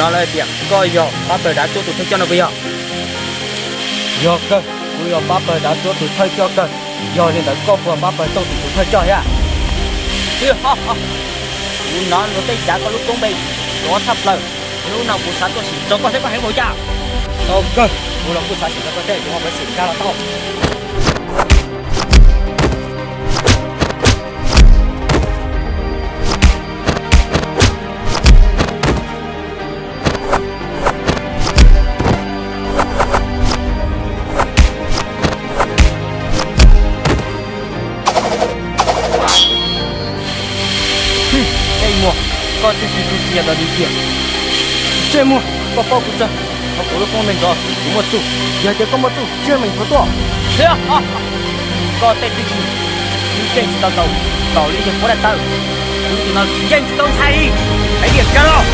No lawv tias koj yog pab pawg dav tsuab tus thawj coj no puas yog? Yog kawg, kuv yog pab pawg dav tsuab tus thawj coj kawg. Yog li ntawd koj puas pab pawg tsuab tus thawj coj thiab? Kuv hnov luag tej cav koj lub koob npe lov tshaj plaws. Hnub no kuv xav tuaj sim tso koj seb koj heev npaum cas. Tau kawg, kuv los kuj xav sim tso koj thiab, yuav pab sim nkag los tau. Ntsej muag, koj twb tsis tu sia tau li tiag. Ntsej muag, koj paub kuv tsawg, hauv kuv lub koob npe ntxov kuv muaj txuj, yog tias koj muaj txuj cia meem tuaj. Koj tej txiv tsis, kuv yeej tsis tau taus, taus li yog puab dab taw, kuv tus no yeej tsis tau ntshai li. Hais tias kag los.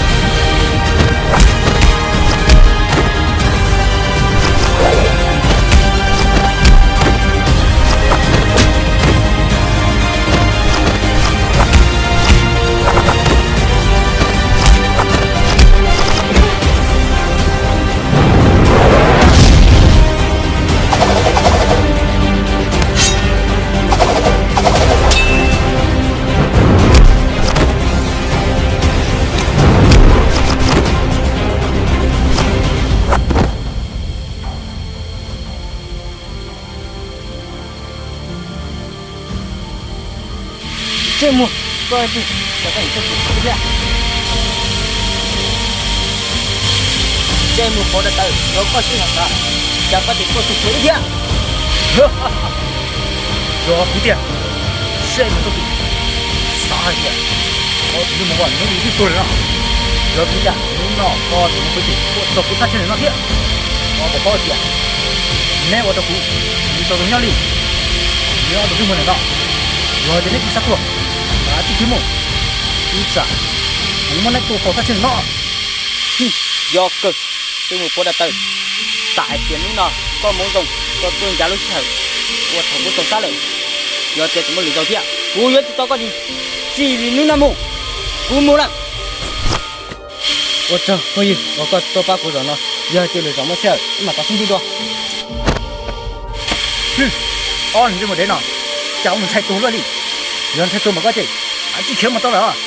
Ntsej muag, koj tus, cas koj tus tuaj txog thiab? Ntsej muag pov dab taw, yog koj sib hais tas, cas koj tus tuaj txog thiab? Yog kuv tiag, ntsej muag tuaj txog, xav hais tias koj tus hnub no hnub ib twb tuag lawm no. Yog kuv tiag, hnub no koj tus mus peb tus tuaj txog kuv thaj tsam no thiab. Koj puas paub tias neb ua rau kuv, kuv tau tus nyob li, neb ob tug twb muaj ntawm no. Yog tias neb tsis xav tuag, kav tsij khiav mus, ib tsam kuv muab neb tua tau thaj tsam no. Yog kawg, twb mus pov dab taw, tam hais tias hnub no koj mus zoo, koj tuaj ncav lub sij hawm uas thaum kuv tau sab lawm. Yog tias tseem muaj lwm zaus thiab, kuv yuav tsis tso koj tsis li hnub no mus. Kuv mus lawm. Ua tsaug phooj ywg uas koj tuaj pab kuv zaum no, yog tias lwm zaus muaj sij hawm wb mam tau sib ntsib dua. Ob niag ntsej muag dev no, cas ua mus ntshai tuag luaj li. Yog ntshai tuag mas koj ces kav tsij khiav mus tau lawm.